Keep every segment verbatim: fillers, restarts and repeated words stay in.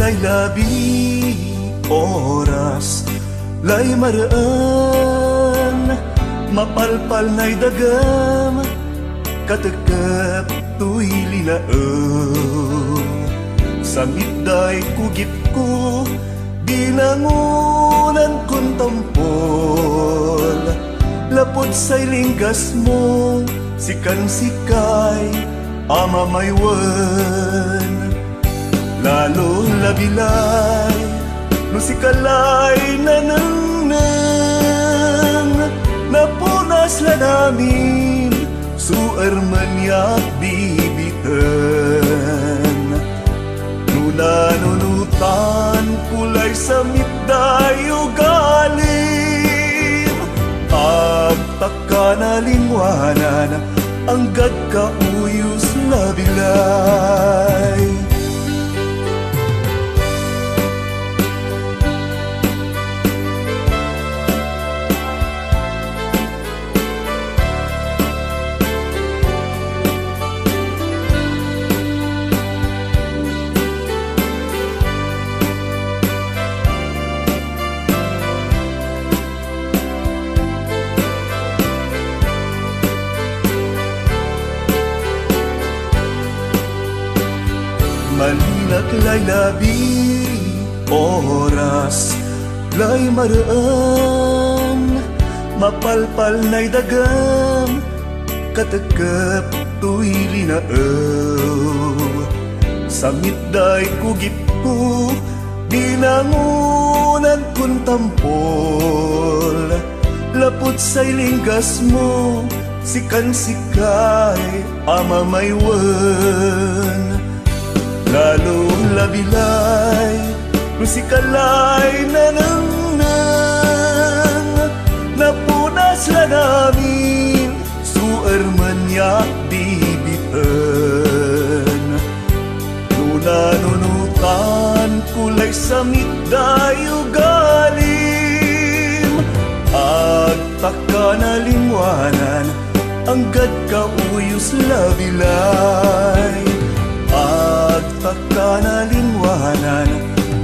Labi, oras, lay mareen, mapalpal nay dagem, katekep toy linaem. Samitday kugitko, binangonan kon tampol, lapud say linggasmo, sikan sikay a mamaywen. Lalo labilay, no sika lay nanengneng, napunas la namin, suer man yak bibiten. No nanunotan ko lay samitday ugalim, agtak ka nalinwanan, anggad ka uyos labilay. Malinak lay labi, oras lay mareen, mapalpal nay dagem, katekep toy linaew. Samitday kugitko, binangonan kon tampol, lapud say linggasmo, sikan sikay a mamaywen. Lalo labilay, no sika lay nanengneng, napunas la namin, suer man yak bibiten. No nanunotan ko lay samitday ugalim, agtak ka nalinwanan, anggad ka uyos labilay. Agtak ka nalinwanan,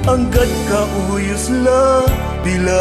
anggad ka uyos labilay.